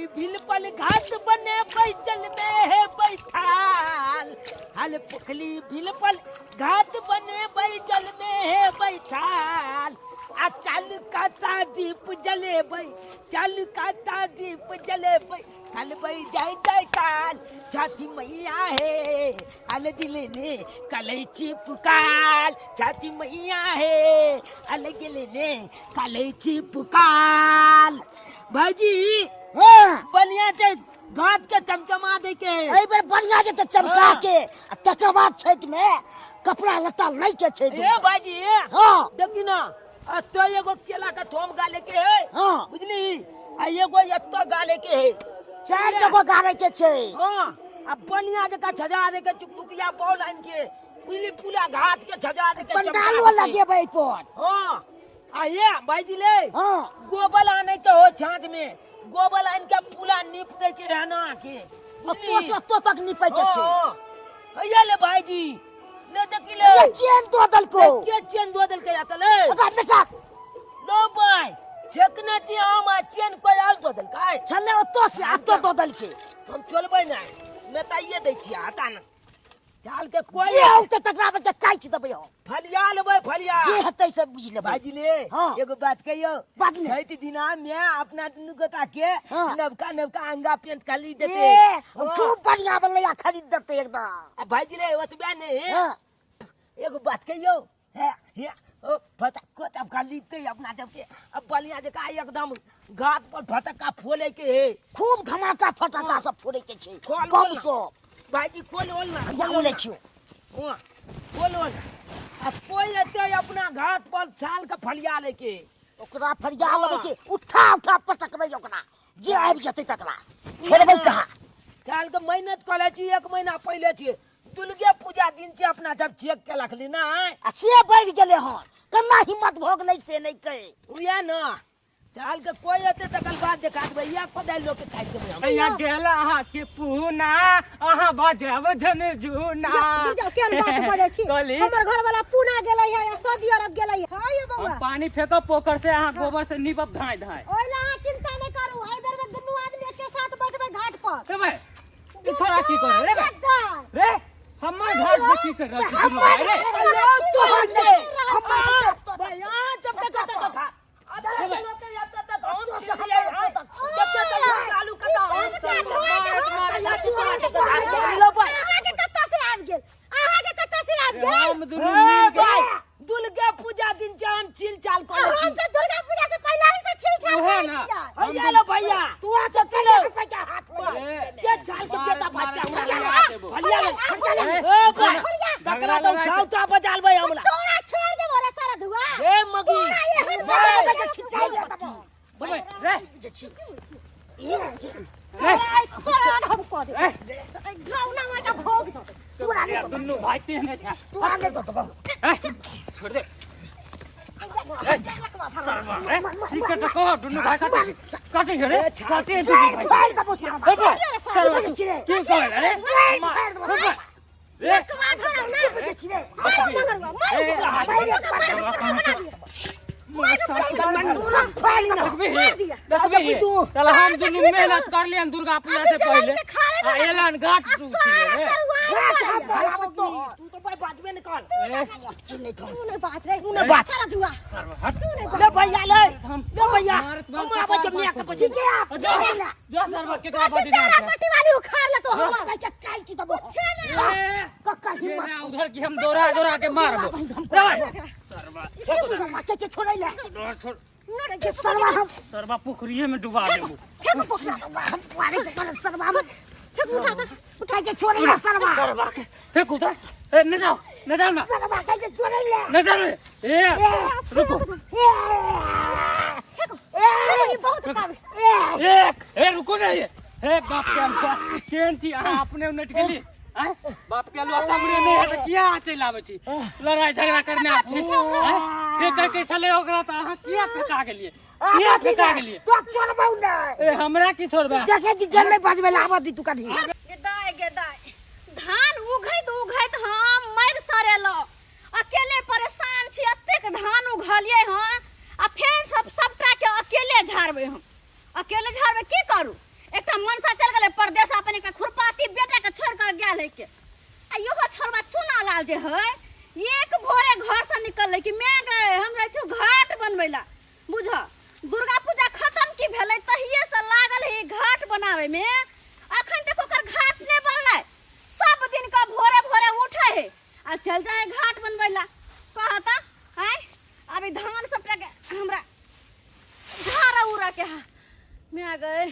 पोखली भिलपल घाट बने बैजल में है बैठाल, हल पोखली भिलपल घाट बने बैजल में है बैठाल। आ चल काता दीप जलेबै, चल काता दीप जलेबै, कलबै जय जय काल छठी मैया हे। अल दिल ने कलैची पुकार छठी मैया हे, अल दिल ने कलैची पुकार। भाईजी बढ़िया से घाट के चमचमा दे के एहि बेर बढ़िया जेतै चमका के, आ तकर बाद छठि में कपड़ा लत्ता लै के छै। ए भाईजी, देखी ना, एतो एगो केला के थोम गाले के है। बुझली? आ एगो एतो गाले के है। चार जगह गाड़े के छै। हाँ, आ बढ़िया जगह छजा दे के चुकचुकिया बॉल आन के, बुझली, पूरा घाट के छजा दे के पंडालो चमका दे के। लगेबै पर। हाँ, आ ये भाईजी ले गोबर आने के हो, छाछ में गोबर आन के पूरा नीप दे के है ना के। अतो से अतो तक नीपै के छै। हाँ, हैया ले भाईजी ले, देखी ले। ये चेन दो देलको। के चेन दो देलकै या तले? ओकरा बेटा। लो भाई, छेकने छी हम आ चेन कोई आल दो देलकै। छले ओतो से अतो दो देलकै। हम चलबै नै, मेताइए दै छी हटा ना। चाल के कोई जे औते तकरा पे के काटि देबै हम। फलिया लेबै फलिया। जे हेतै से बुझि लेबै। भाईजी ले। एगो बात कहियो? बात ले। छठि दिना में अपना दुनू गोटा के नवका नवका अंगा पेंट खरीद देते। ए, खूब बढ़िया बनलै खरीद देते एकदम। आ भाईजी ले, ओतबे नहीं। एगो बात कहियो? हे हे ओ फटक्को तब खरीदते अपना सबके, अब बढ़िया जका एकदम घाट पर फटक्का फोले के हे। खूब धमाका फटाका सब फोड़े के छै। खोल बम ओल ना। सब। भाईजी खोल ओल ना। खोल ओल छियो। हाँ, खोल ओल। अब कोई एते अपना घाट पर छाल के फलिया लेके ओकरा फरिया लेबै के उठा उठा पटकबै ओकरा, जे आबि जेतै तकरा छोड़बै कहाँ। छाल के मेहनत करै छी, एक महीना पहिले छी दुर्गे पूजा दिन छै अपना जब चेक के रखली ना। आ से बढ़ि गेलै हन, केना हिम्मत भऽ गेलै से नहि कहे। उएह ना, चाल के कोई एते तकल बाद देखा देबै, या कोदारि लोग के काटि देबै हम। या गेल अहाँ के पूना, अहाँ बजाब झनझुना। दूर जाओ, केहन बात बजै छी? कहली? हमर घर वाला पूना गेलै है या सऊदी अरब गेलै है। हाँ ये बौआ। हम पानी फेंकब पोखर से, अहाँ गोबर से नीपब धाय धाय। ओहि ला अहाँ चिंता नहि करू, एहि बेर में दुनू आदमी एके साथ बैठबै घाट पर। रे भाई, ई छोड़ा की करे रे भाई? गद्दार। रे हमर घाट पे की कर रहल छी दुनू भाई रे? तोहर ने हमर भाई, यहाँ जब तक तक खा। रे भाई। अहाँके कतऽ से आबि गेल? अहाँके कतऽ से आबि गेल? हम दुनू मिल के दुर्गा पूजा दिन छै, हम छिल चाल आ हम तऽ दुर्गा पूजा से पहिले ही से छिल छाल उहे करै ना। छियै। भैया लो भैया, तू आ से पहिले के पैसा हाथ में ए, के छाल के बेटा मारत बच्चा मारत हुआ। लगा देबो। भैया ले, ए, ए भाई, तकरा तो झगड़ा उठा उठा बजाल भाई हमरा। तोरा छोड़ देबो रे सारा धुआ। ए मगी। तोरा एहन भाई, बजा बजा खिंचाई देबो। भाई, रे रे तोरा हम कऽ देबो। ड्राउना माय का भोग दो। तू आने दो। दुनू भाई तेहने छै। तू आने दो तो। ए, छोड़ दे सरवा। ए, ठीक है तो कहो, दुनू भाई काटे काटे रे, काटे दुनू भाई। फाड़ दबो सरवा। ए भाई, सरवा तू की करे रे? फाड़ दबो ए भाई, रे कमा धरम ना। बुझे छी रे। मारू मगरुआ, मारू। ए, मारू के मार के पुठा बना दिया। तू ना फाड़ ना। देखबी मार दिया। देखबी तू। चल, हम दुनू मेहनत कर लियन दुर्गा पूजा से अभी जलन पहले के खाड़े आ बना। एलन गाठ आ टूट सारा रे। सरुआ घाट मार हम दिया। बराबर तो। तू तो भाई बाजबे नहीं कर। ए, नहीं तो। तू नहीं बात रे। तू नहीं बात। सारा धुआ। सरवा हट। तू नहीं बात। ले भैया ले, हम ले भैया, मारत हम मारत आबै कपार छै मियाँ के पर पछी। ठीक है आप। जो जो सरवा के कथी बड़ी चारा पट्टी वाली उखाड़ ले तो हमर। पैसा काटि दबो। छे ना। कक्का ये हिम्मत। ना उधर की हम दौड़ा दौड़ा के मारबो। रे भाई, सरवा सरवा के छोड़ै ले। छोड़ छोड़। के सरवा हम। सरवा पोखरिए में डुबा देबो। फेंको पोखरा। सरवा हम मारे तो पर सरवा हम। फेंक उठा दे। उठा के छोड़ै ले सरवा। सरवा के फेंक उधर। ए नहीं जाओ, नहीं जाओ ना। सरवा के छोड़ै ले। नहीं जाओ रे। ए रुको। फेंको। फेंको, ई बहुत पावे। एक ए रुको ना ये। हे बाप के हम केन थी अहाँ अपने उनट गेली आँय? बाप के अलुआ सामने नहीं है तऽ किया चलि आबै छी लड़ाई झगड़ा करने आबै छी आँय? फेंकै के छलै ओकरा तऽ अहाँ किया फेंका गेलियै? किया फेंका गेलियै? तो छोड़बौ नै। ए हमरा की छोड़बै? देखे कि गेल नहीं बजबै ला, आबऽ दी तू कनी। गेदाय गेदाय, धान उघैत उघैत हम मरि सरेलो, अकेले परेशान छी। एतेक धान उघलियै हँ आ फेर सब सबटा के अकेले झाड़बै, हम अकेले झाड़बै। की करू? एक आयल है के आ इहो छोड़बा चुना लाल जे है एक भोरे घर से निकललै कि मैं गए हम जाइ छी घाट बनबै ला बुझ दुर्गा पूजा खत्म की भेलै तहिए से लागल है घाट बनावे में अखन तक ओकर घाट नहि बनलै सब दिन का भोरे भोरे उठे है आ चल जाए घाट बनबै ला कहता आय अभी धान सबटा के हमरा झाड़ा उड़ा के हा मैं गए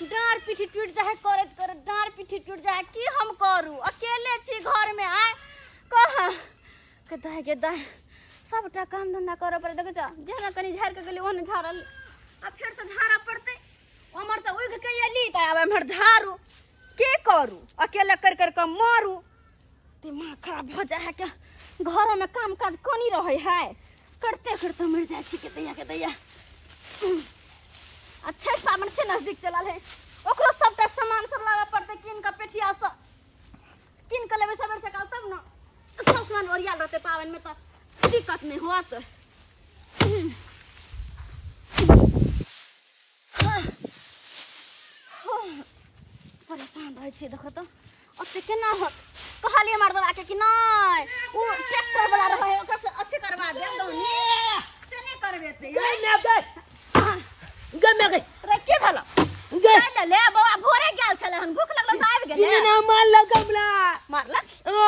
डाँड़ पीठी टूट जाए करैत करैत डाँड़ पीठी टूट जाए की हम करू अकेले छी घर में आय कह के दाय के दाय सबटा काम धंधा करऽ पड़े देखै छ जेना कनि झाड़ि के गेली ओहने झाड़ल आ फेर से झाड़ऽ पड़तै ओम्हर से उगि के एली तऽ आब एम्हर झाड़ू के करू अकेले कर कर के मारू दिमाग खराब भऽ जाइ है के घरोमे काम काज कनी रहै है करते करते मरि जाइ छी के दैया के दैया आ छठि पाबनि छै नजदीक चलल है ओकरो सबटा सामान सब लाबऽ पड़तै कीन कऽ पेठिया सब कीन कऽ लेबै सबेर सकाल तब ने सब सामान ओरियाल रहतै पाबनिमे तऽ दिक्कत नहि होत परेशान रहै छियै देखो तऽ ओते केना होत कहलियै मर्दवा के कि नहि ओ ट्रैक्टर वाला रहै ओकरा से अच्छे करवा देब दौनी से नहि करबेतै गई मैं गई गई मैं गई रे की भेलो गई चल ले बौआ भोरे गेल छलै हन भूख लगल तऽ आबि गेलै चिन्ह ना मार लगमला मारलक आ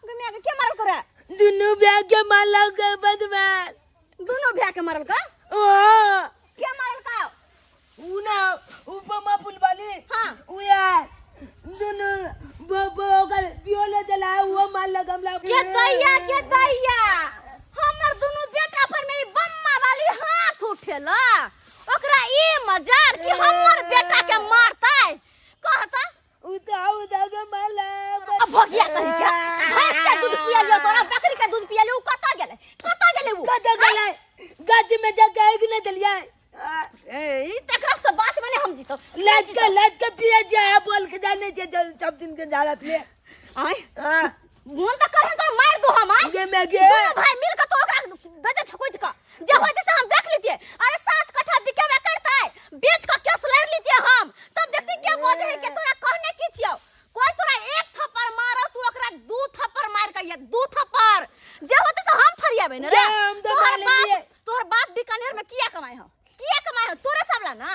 गै माय के मारल करे दुनू ब्याह के मार लग गए बदमाश दुनू भैया के मारल का आ के मारल का उ ना उपमा पुल वाली हाँ। उ यार दुनू बो बो ओकर दियोले जला वो मार लगमला के दैया के दैया हमर दुनू बेटा पर में ई बम्मा वाली हाथ उठेला ओकरा ई मजार कि हमर बेटा के मारतै कहता उता उता के मारला अब भगिया कहीं के भैंस के दूध पिया लियो तोरा बकरी के दूध पिया लियो उ कतऽ गेलै कतऽ गेलै उ कत गेलै गाछ में जाके आगि न देलियै ए ई तकरा से बात मने हम जीतो लाज के लाज के पिए जा बोल के जाने छे सब दिन के झाड़ा पिए आय हां मोन त करहन तो मार दो हम आय गे मैं गे दोनों भाई मिल के तो ओकरा दे दे थकुच का जे होते से हम देख लीतिए अरे 7 कट्ठा बिकेबे करतै बेच के केस लड़ लीतिए हम तब देखती के बोझे है के तोरा कहने की छियौ कोई तोरा एक थप्पड़ मारो तू ओकरा दू थप्पड़ मार के ये दू थप्पड़ जे होते से हम फरियाबे ने रे जे हम तो तोहर मार लेलिए। बाप तोहर बाप बीकानेर में किया कमाए हो किया कमाए हो तोरे सबला ना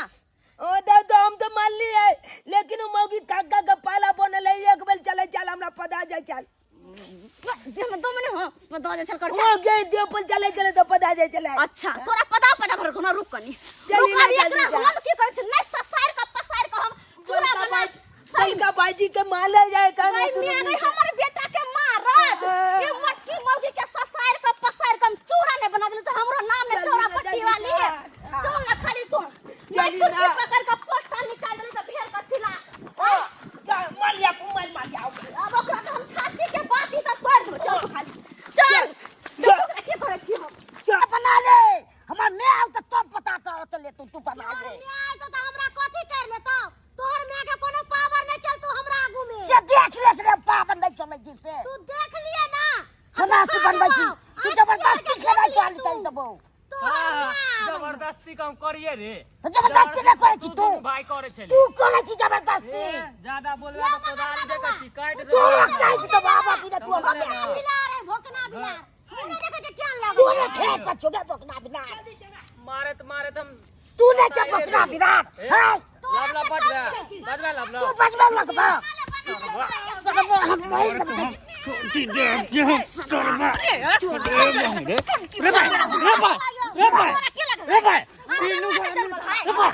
ओ दा तो हम तो मान लिए लेकिन उ मौगी काका के पाला बनल है एक बेल चले चल हमरा पदा जाय चल देह में दो मने हो मैं दो चल कर ओ गे देव पर चले चले तो पदा जाय चले अच्छा तोरा पदा पदा भर कोनो रुक कनी चली रुक ना, अभी जल्दी एकरा जा। हम की करै छी नहीं ससार के पसार के हम चूरा बना सही बड़का भाईजी के माले जाए का भाई मियां गई हमर बेटा के मारत ये मोटकी मौगी के ससार के पसार के हम चूरा नहीं बना देले तो हमरो नाम ने चली चौरा ना, पट्टी जल्दी वाली है जा। चल ना खाली तू नहीं चली छुटकी ना। पकड़ के पोटा निकाल देले तो भेड़ के थिला मार लिया मार मार लिया अब ओकरा तो हम छाती के बाती तक तोड़ देबो चल तू खाली चल चल। ओकरा की करै छी हम बना ले हमर मैं आउ त तब पता तो चले तू तू बना ले न्याय तो हमरा कथी कर लेतो तोहर माय के कोनो पावर नहीं चल तू हमरा आगू में से देख ले रे पावन नहीं चलै छी से तू देख लिए ना केना तू बनबै छी तू जबरदस्ती केना चल चल देबौ तोहर हाँ, माय जबरदस्ती कम करिए रे तऽ जबरदस्ती नहि करै छी तू तू दुनू भाई करे छली तू करै छी जबरदस्ती ए, ज्यादा बोलबे तऽ कोदारी देखै छी काटि तू देबै कहै छी तऽ बाबा दिने तू हमरा भोकना बिलार है भोकना बिलार तू नहीं देखै छै केहन तू लगै ने खेत पर छोड़े बोकना बिना मारैत मारैत हम तू ने के बोकना बिना हैं लबला बजबे बजबे लबला तू बजबे लगबा सकबो हम नहीं लगबे रे भाई रे भाई रे भाई रे भाई तीनू रे भाई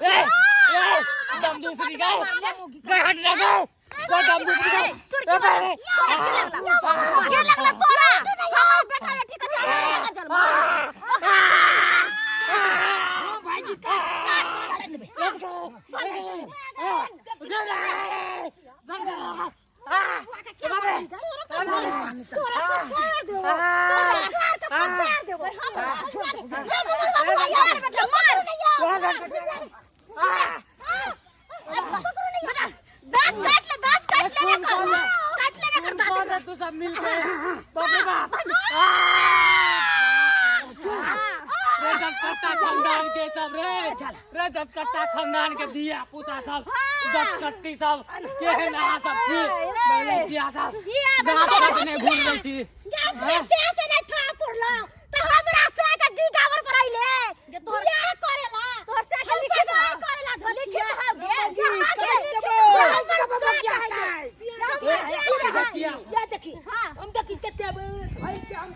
ए ए ए दम दूसरी गाय गाय हट ना गाय गाय दम दूसरी गाय रे भाई के लगला तोरा हमर बेटा बेटी के जन्म जन्म भाईजी काट लेबे तोरा ससुर देबो तोरा ससुर के पसार देबो हम ले मुझे सब यार बेटा मार बेटा दांत काट ले दांत काट ले रे कर काट ले रे कर दांत कौन है तू सब मिल के बाप रे बाप रे सब दबकट्टा खानदान के सब रे रे दबकट्टा खानदान के धिया पुता सब दबकट्टी सब केहन अहाँ सब छी मलेशिया सब ई आदत दाँत है, तक नहि घुर दै छी गे से से नहीं था पुरला तो हमरा से के डीडावर पर आइले जे तोर बियाह करेला तोर से के लिखित करेला धो लिखित हो गे या देखी हम देखी कते भाई के हम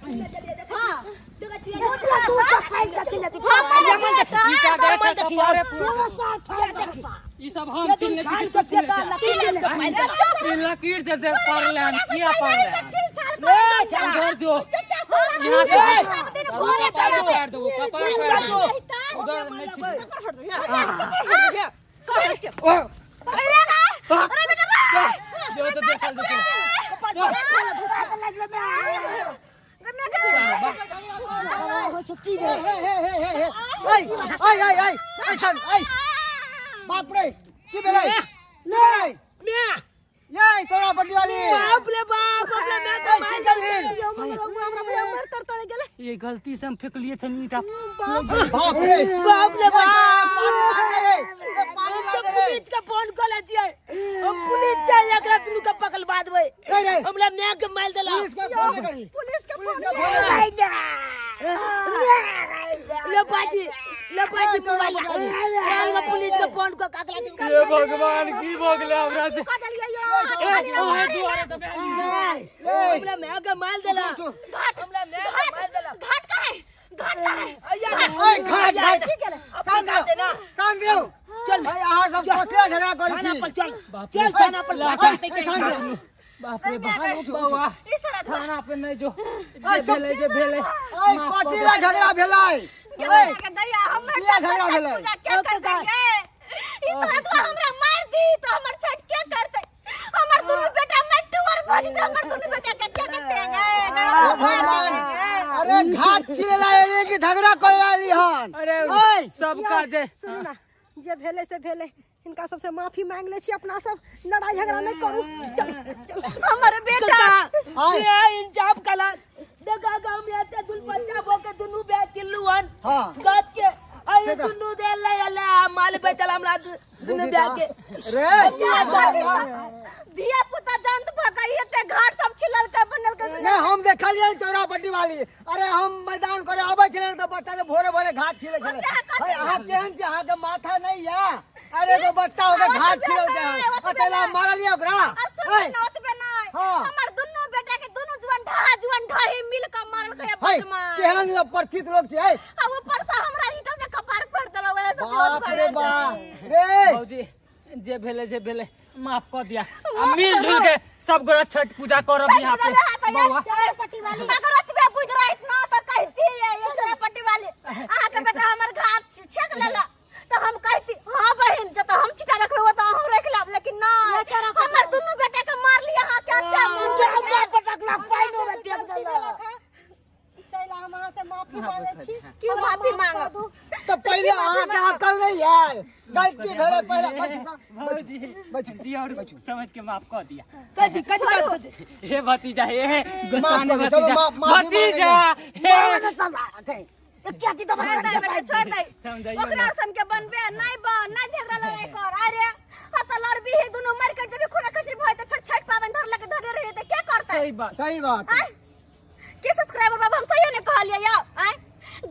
हां तू सब पैसा चल तू ई का देखै कपारे देखी ई सब हम चिन्ह छी तू चिन्ह छी। ई लकीर जे दे पड़ले हन किया पड़ले हन? उधर जो यहाँ से भोरे कपार फाड़ देबो कपार फाड़ देबो उधर नहीं छी जो तो देखल जेतौ बाप रे की भेलै ले म्या ये तोरा बड्डी वाली बाप रे बाप अपना म्या ए, की केलहिन ये गलती से हम फेंकलिए छन ईटा बाप रे बाप रे बाप पानी लाग रे ए, पानी हम तो लाग रे पुलिस का फोन कर छियै हम पुलिस चाहिए एकरा दुनू के पकड़वा देबै रे रे हमरा म्या के मार देला पुलिस के फोन करी पुलिस के पुलिस के फोन करी ले बाजी ले बाजी मोबाइल ला पुलिस के फोन को काकला हे भगवान की भऽ गेलै हमरा से कऽ देलियै यौ ए, ओहे दुआरे तऽ भए गेलै। हमरा म्या के मार देला घाट हमरा म्या के मार देला घाट का है घाट का है अय्या ए, घाट, घाट। की गेलै अपना घाट दे ना शांत रहो चल भाई अहाँ सब कथी झगड़ा करै थाना छी पर चल चल थाना पर ए, ए, शांत रहो बाप रे बाप बौआ ई सारा थाना पे नहि जो ए, जे चुप। भेलै जे भेलै ए माफ कऽ कथी दे। ला झगड़ा भेलै ए के दैया हमर किया झगड़ा भेलै? पूजा के करतै गे ई सारा तू हमरा मार दी तो हमर छठ के करतै हमर दुनू बेटा मटुअर भऽ जेतै हमर दुनू बेटा के के करतै गे हे भगवान अरे घाट छिले ला एली कि झगड़ा करे ला एली हन अरे ए सबका जे सुनू ना जे भेलै से भेलै हिनका सबसे माफी मांग लै छी अपना सब लड़ाई झगड़ा नहीं करू चल चल हमर बेटा आय। ये इंसाफ कला देखा गांव में आते दुल बच्चा भो के दुनू बे चिल्लू हन हाँ। गात के आई से तो- दुनू दे ले ले माल बेचल हमरा दुनू बे के रे धिया पुता जंत भऽ गई एते घाट सब छिलल के बनल के नहीं हम देखलियै चौरा पट्टी वाली अरे हम मैदान करे आबै छलै तऽ बच्चा के भोरे भोरे घाट छिलै छलै हे अहाँ केहन छी अहाँके माथा नहीं या अरे एगो बच्चा हो के घाट छिलल छै अकेला मारलियै ओकरा आ सुन हे ना ओतबे नहि हाँ। हमर दुनू बेटा के दुनू जुआन ढहा जुआन ढही मिल के मारल के हे बदमाश केहन परिचित लोग छै हे आ ऊपर से हमरा ईंटा से कपार फोड़ देलौ वएह सब बाप रे बाप रे भौजी जे भेलै जे भेलै माफ कऽ दिया आ मिल जुल के सब गोरा छठ पूजा करब यहाँ पे बौआ पट्टी वाली अगर ओतबे बुझ रहित ना तो कहती ये ये चोरा पट्टी वाली अहाँ के बेटा हमर घाट छेक लेला तो हम कहती हाँ बहन जो तो हम छिटा रखबे वो तो अहूँ रख लेब लेकिन ना हमर दुनू बेटा के मार लिया अहाँ के क्या पटकला पाइनो में फेंक देलक ताहि हम अहाँ से माफी मांगे छी क्यों माफी मांगब तऽ पहिले अहाँके अकल नहि आयल गलती भेलै पहिले बैठू तऽ, भौजी बैठू दिया और समझ के माफ कऽ दिया कथी कथी बात बजे हे भतीजा हे माफ गुस्सा कऽ दे, चलो भतीजा माफ- माफी भतीजा हे क्या चीज छोड़ दे बेटा छोड़ दे समझाइयो ओकरा ना। सन के बनबे नहीं बन नहीं झगड़ा लड़ाई कर अरे हा तो लड़बी है दुनू मर कर जब खून खचरी भय त फिर छठ पावन धर लगे धरे रहे त के करतै सही बात सही बात आय के सब्सक्राइबर बाबा हम सही ने कहलिए यौ आय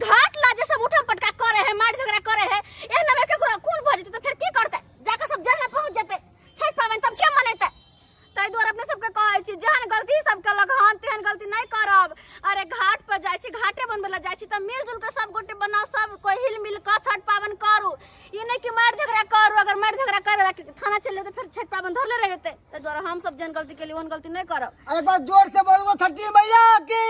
घाट ला जे सब उठम पटका करे है मार झगड़ा करे है एहना में केकरो खून भ जेतै त फिर की करतै जाके सब जेल में पहुंच जेतै छठ पावन तब के मनेतै ताहि दुआरे अपने सबके कहै छी जेहन गलती सब केलक हन तेहन गलती नहि करब अरे घाट पर जाइ छी घाटे बनबै लए जाइ छी तऽ मिल जुल के सब गोटे बनाउ सब कोइ हिल मिल कऽ छठ पाबनि करू ई नहि कि मारि झगड़ा करू अगर मारि झगड़ा करे थाना चलि जेतै फेर छठि पाबनि धरले रहि जेतै ताहि दुआरे हम सब जेहन गलती केलियै ओहन गलती नहि करब एक बार जोर से बोलबो छठी मैया की